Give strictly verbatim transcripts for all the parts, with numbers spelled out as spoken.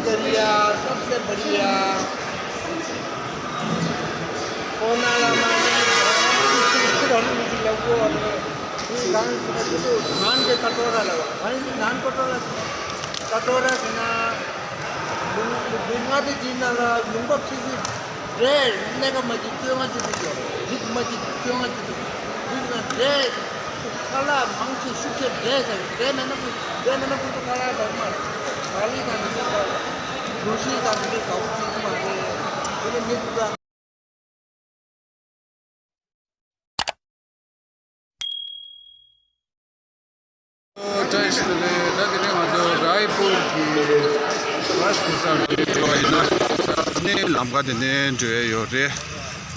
बढ़िया, सबसे बढ़िया। कोना लामा ने गाना भी सुनते रहने मुझे लगो और ये गाना सुना तो धान के कटोरा लगा, धान, धान कटोरा, कटोरा सुना। दुनिया के दिन ना लुंगा किसी रे, ने का मजी क्यों मजी क्यों, हित मजी क्यों मजी क्यों, दुनिया रे। ཁ་ལག་མང་ཆེ་ཤུགས་ཆེ་འདྲེས་ཟེར། འདྲེས་མེད་ན་ཁུ། འདྲེས་མེད་ན་ཁུ་ཚོ་ཁ་ལག་དང་མ། ག་ལི་དང་འདི་ཚོ་ག་གྲོ་ཞིབ་དང་འདི་ཚོ་ག་བོ་ཅིག་མ་རེད། དེ་ནི་མི་ཚོ་ད། བཀྲ་ཤིས་བདེ་ལེགས། ད་དེ་རིང་ང་ཚོ་རའི་པུར་གྱི་བྷ་སི་ཁ་སར་འགྲོ་ཡོད་ན། ནི་ལམ་ཁ་དེ་ནས་འགྲོ་ཡ་ཡོད་རེད།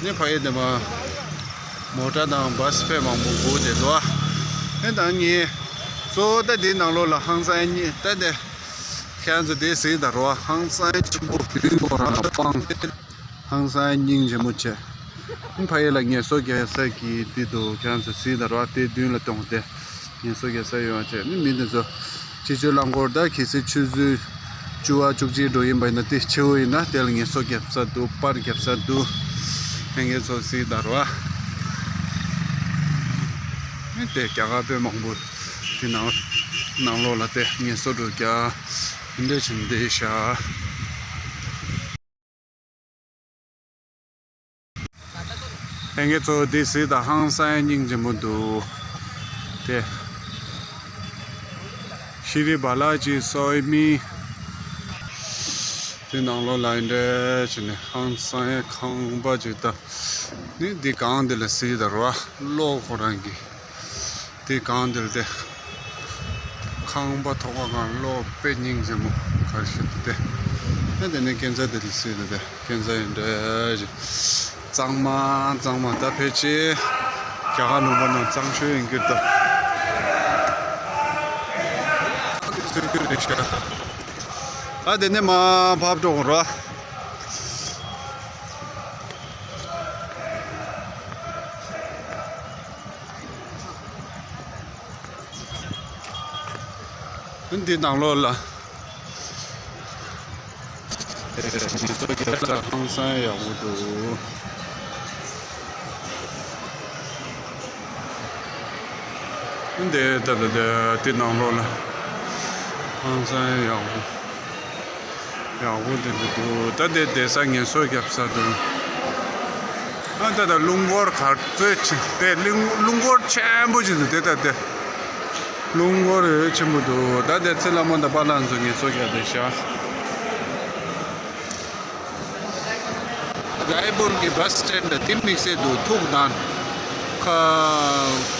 ནི་ཕ་ཡི་དེ་མ། མོ་ཊ་དང་བྷ་སི་དཔེ་མང་པོ་སྒུག་བསྡད་འདུག་ཨེ་ད་ངས་གཙོ་བོ་ད་དེའི་ནང་ལོགས་ལ་ཧང་སང་གཉིས་ད་དེ། ཁྱེད་རང་ཚོ་དེ་གཟིགས་དང་རོ། ཧང་སང་ཆེན་པོ་བདུན་ཁོ་རང་ལ་སྤང་། ཧང་སང་སྙིང་རྗེ་མོ་བྱས། ཕ་ཡི་ལ་ངལ་གསོ་རྒྱག་ས་གི་དེ་འདུག་ཁྱེད་རང་ཚོ་གཟིགས་དང་རོ། དེ་མདུན་ལ་གཏོང་སྟེ་ངལ་གསོ་རྒྱག་ས་ཡོང་བྱས། ནི་མི་འདི་ཚོ་སྤྱི་སྤྱོད་རླངས་འཁོར་ད་གལ་སྲིད་ཆུ་ཚོད་བཅུ་པ་བཅུ་གཅིག་འགྲོ་ཡིན་པ་ཡིན་ན། དེ་ཆེ་བོ་ཡིན་ན་དེ་ལ་ངལ་གསོ་རྒྱབ་ས་འདུག་པར་རྒྱབ་ས་འདུག་ལྷན་རྒྱས་ཚོ་གཟིགས་དང་རོ། ཨ་ནི་དེ་རྒྱ་གར་དཔེ་མང་པོ་དེ་ནང་ནང་ལོགས་ལ་དེ་ངལ་གསོ་འགྲོ་རྒྱ་འདྲ་བྱེད་བསྡད་ཤག་ལྷན་རྒྱས་ཚོ་འདི་གཟིགས་དང་། ཧང་སང་སྙིང་རྗེ་མོ་འདུག་དེ་ཤི་རི་བ་ལ་ཇི་སོའི་མི་དེ་ནང་ལོགས་ལ་འདྲ་བྱས་ནས་ཧང་སང་ཁང་པ་ཅིག་ད་ནི་འདི་གང་འདི་ལ་གཟིགས་དང་རོ། གློག་ཁོ་རང་གི་དེ་གང་འདིར་དེ། ཁང་པ་ཐོག་ཁ་གང་གློག་དཔེ་སྙིང་རྗེ་མོ་གར་ཞིག་དེ། ཨ་དེ་ནས་སྐས་འཛེག་དེ་དེ་སྲིད་དེ་དེ་སྐས་འཛེག་ཡིན་འདྲ་ཞིག་གཙང་མ་གཙང་མ། ད་ཕལ་ཆེར་རྒྱ་གར་ལུང་པ་ནང་གཙང་ཤོས་ཡིན་གྱི་འདུག་ཚུལ་རྒྱུ་རེད་ཤག་ཨ་དེ་ནས་མར་ཕབ་འགྲོ་དགོས་རེད། འདི་ནང་ལོགས་ལ། ཨེ། མི་ཚོ་རྒྱབ་ལ་ཧང་སང་ཡག་པོ་འདུག་འདི་ད་ད་ད་འདི་ནང་ལོགས་ལ་ཧང་སང་ཡག་པོ། ཡག་པོ་དེ་འདྲ་འདུག་ད་དེ་བསྡད་ས་ངལ་གསོ་རྒྱབ་ས་འདུག་ཨ་ད་ད་རླུང་འཁོར་ག་ཚོད་ཆེ་དེ་རླུང་རླུང་འཁོར་ཆེན་པོ་ཅིག་འདུག་དེ་ད་དེ་རླུང་འཁོར་ཆེན་པོ་འདུག་ད་དེ་ཚེ་ལྷ་མོ་དང་པཱ་ལགས་ཚོ་ངལ་གསོ་རྒྱབ་བསྡད་ཤག་རའི་པུར་གྱི་བྷ་སི་སི་ཊེན་ཌི་དེ་དམིགས་བསལ་དུ་ཐུག་དང་། ཁ་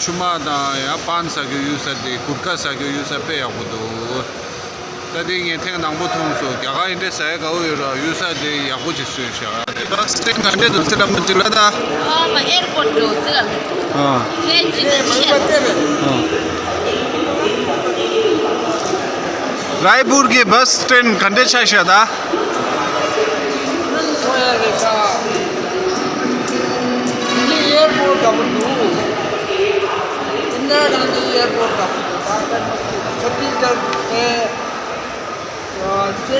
ཆུ་མ་དང་ཡང་པན་ཟ་རྒྱུ་ཡོད་ས་དེ། གུར་ཁ་ཟ་རྒྱུ་ཡོད་ས་དཔེ་ཡག་པོ་འདུག་ད་དེ་ངས་ཐེངས་དང་པོ་མཐོང་སོང་། རྒྱ་གར་འདི་འདྲའི་ཟ་ཡ་དགའ་པོ་ཡོད་ར། ཡོད་ས་དེ་ཡག་པོ་ཅིག་བཟོས་ཤག་བྷ་སི་སི་ཊེན་ཌི་ག་འདྲས་འདུག་ཚེ་ལྷ་མོ་ཅིག་ལ་ད། ཨ་མ་ཨེར་པོར་ཊི་འགྲོ་ཚེ་ལ། ཨ། ཤེས་ཀྱི་ནི་ཤེས། ཨ། རའི་པུར་གྱི་བྷ་སི་སི་ཊེན་ཌི་ག་འདྲས་ཆགས་ཤག་ད། ཁྱོད་ཚོ་ཡ་རེད་ཤག་འདི་ཨེར་པོར་ཊི་དགའ་པོ་འདུག་འདི་ནས་རང་འདི་ཨེར་པོར་ཊི་དགའ་པོ་འདུག་ད་ཆ་ཏི་སི་གྷར་དེ་སེ་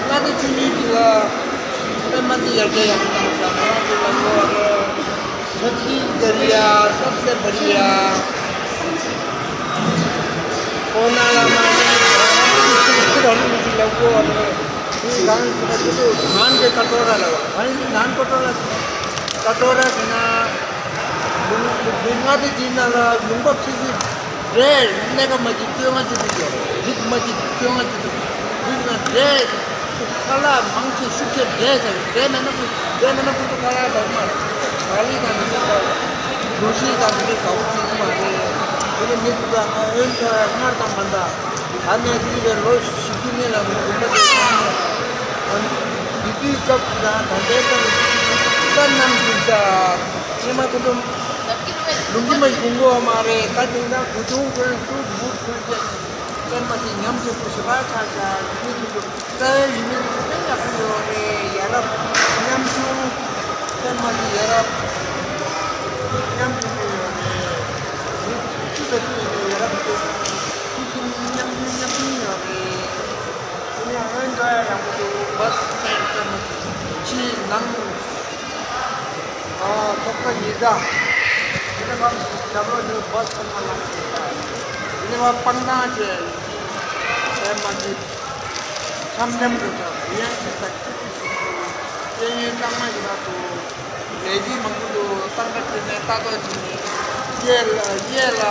ལ་དེ་ཆུ་ཉུལ་གྱི་ལ་པད་མ་དེ་ཡར་རྒྱས་ཡག་པོ་བཏང་ཤག་ང་རང་ཚོ་ལ་ཡོད་རེད། ཆ་ཏི་སི་གྷར་ཡ་སབ་སེ་བྷར་ཡ། ཁོ་ན་ལ་མ་ནི་རང་ལུགས་ལ་གོ་བ་ནི། དེ་གང་ཟེར་ན་དེ་ཚོ་ནཱན་གྱི་ཀ་ཏོ་ར་ལ་བ། གང་ཡིན་ནཱན་ཀ་ཏོ་ར་ཟེར་ན། ཀ་ཏོ་ར་ཟེར་ན། ལུང་ལུང་ལྔ་དེ་དེའི་ནང་ལ་ལུང་པ་ཆུ་ཚོད་རེ་གནས་ཀ་མ་གཅིག་བཅོ་ལྔ་བཅུ་དྲུག་ཡོད་རེད། རིགས་མ་གཅིག་བཅོ་ལྔ་བཅུ་དྲུག་དེ་ཟེར་ན་རེ། ཁ་ལག་མང་ཆེ་ཤུགས་ཆེ་འདྲེས་ཟེར། འདྲེས་མེད་ན་ཁོ། འདྲེས་མེད་ན་ཁོ་ཚོ་ཁ་ལག་དང་མ། ག་ལི་དང་མི་ཚོ་དང་། གྲོ་ཞིབ་དང་མི་ཚོ་དགའ་པོ་བྱེད་ཀྱི་མ་རེད། དེ་ནས་མི་ཚོ་དང་ཨ་ཨོན་ཚོ་སྔར་དང་མ་འདྲ། ད་ནས་དེ་རིང་ལོ་བཞི་བཅུ་སྔོན་ལ་མི་དགོན་པ་དེ་ཚང་མ་དེ་དུས་སྐབས་དང་ད་ལྟའི་སྐབས་ས་ནམ་འཛུགས་ས་ཚང་མ་ཁོ་ཚོ་ལུང་གི་མ་ཞིག་གོང་གོ་མ་རེད། ད་དེང་སང་གོ་ཆུང་ཁོན་སུ་བུ་ཁོན་ཅན་ཚང་མ་དེ་ཉམས་ཆེ་པོ་ཞེ་དྲག་ཆགས་ཤག་དེ་ནས་ཁོ་ཚོ། རྩ་བའི་ཡུལ་མི་དེ་ཚོ་དཔེ་ཡག་པོ་ཡོད་རེད། ཡ་རབས་ཉམ་ཆུང་དཔེ་མ་དེ་ཡ་རབས་ཉམ་ཆུང་པོ་ཡོད་རེད། མི་སུ་དང་སུ་ཡིན་ནའི་ཡ་རབས་དེ་ཁུ་སིམ་ཉམ་ཆུང་ཉམ་ཆུང་ཡོད་རེད། དེ་ནས་ཨ་ནི་ ཡག་པོ་འདུག་བྷ་སི་སི་ཊེན་ཌི་ཕྱིའི་ནང་། ཨ། ཐོག་ཁ་ཉི་ཟླ། དེ་ནས་ང་ཚོ་རྒྱབ་ལོགས་ནས་བྷ་སི་ཚང་མ་ལངས་ཏེ། དེ་ནས་ང་སྤང་ཐང་བྱས། ཨེ་མ་གི། འཆམ་འཆམ་དུ་ས་བུ་ཡན་གྱི་ས་ཁྱི་ཁྱི་ཞིག་འདུག་སྐད་ཡིག་གཙང་མ་ཞིག་ལ་འདུག་ལས་བྱེད་མང་པོ་འདུག་སྟངས་ཀ་བྱས་ནས་ལྟ་རྟོག་བྱས་ནས། གཡས་ལ་གཡས་ལ་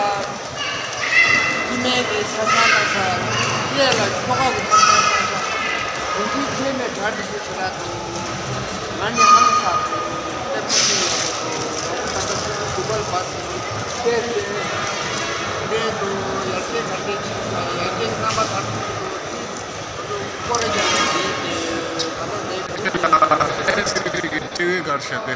སྐྱེ་དམན་གྱི་འཆམ་ཐང་བཏང་ས། གཡས་ལ་ཁྱོ་ག་གི་འཆམ་ཐང་བཏང་ས། དེ་འདྲའི་ཐད་ནས་གྲ་སྒྲིག་ཞེ་དྲག་འདུག་ང་ནི་ཧང་སངས་འདུག་ཨེ་ཕ་ཅི་ཡོད་པ་འདུག་ད་ལྟ་ཆུ་ཚོད་དགུ་པར་བར་དུ་བལྟས་ཏེ། འདི་འདུག་ཡར་རྒྱས་ག་འདྲས་ཕྱིན་སོང་། ཡར་རྒྱས་རྣམ་པ་ག་འདྲ་འདུག་སྐོར་ར་རྒྱག་ནས་བསྡད་དེ། ད་ལྟ་ནས་ཁྱེད་ཀྱི་ཊི་ཝི་སྒར་བྱས་ཏེ།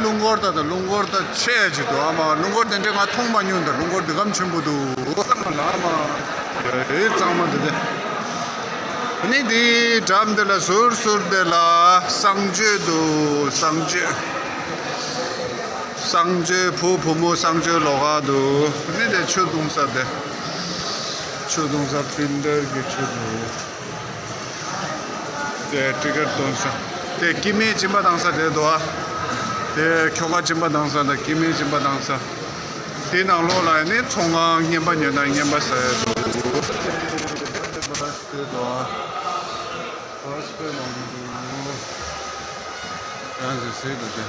རླུང་འཁོར་ད་ད་རླུང་འཁོར་ད་ཆེ་ཅིག་འདུག་ཨ་མ། རླུང་འཁོར་དེ་འདྲ་ང་མཐོང་མ་མྱོང་། ད་རླུང་འཁོར་འདི་གམ་ཆེན་པོ་འདུག་ཨ་མ་ལ་ཨ་མ། ཨེ་གཙང་མ་འདི་དེ། ཨ་ནི་འདི་འགྲམ་འདི་ལ་ཟུར་ཟུར་འདི་ལ་གསང་སྤྱོད་འདུག་གསང་སྤྱོད། གསང་སྤྱོད། བུ་བུ་མོ་གསང་སྤྱོད་ལོགས་ཀ་འདུག་ཨ་ནི་དེ་ཆུ་བཏུང་ས་དེ། ཆུ་བཏུང་ས་ཕིལ་ཊར་གྱི་ཆུ་འདུག་དེ་ཊི་ཀེ་ཊི་བཏོན་ས། དེ་སྐྱེ་དམན་གཅིན་པ་བཏང་ས་དེ་འདུག་ཨ། དེ་ཁྱོ་ག་གཅིན་པ་བཏང་ས་དང་སྐྱེ་དམན་གཅིན་པ་བཏང་ས། དེ་ནང་ལོགས་ལ་ནི་ཚོང་ཁང་རྔན་པ་ཉོ་ན་རྔན་པ་ཟ་ཡ་འདུག་དེ་འདུག་ཨ། བྷ་སི་པའི་ནང་དུ་ཡང་ཟེར་ཟེར་འདུག་དེ།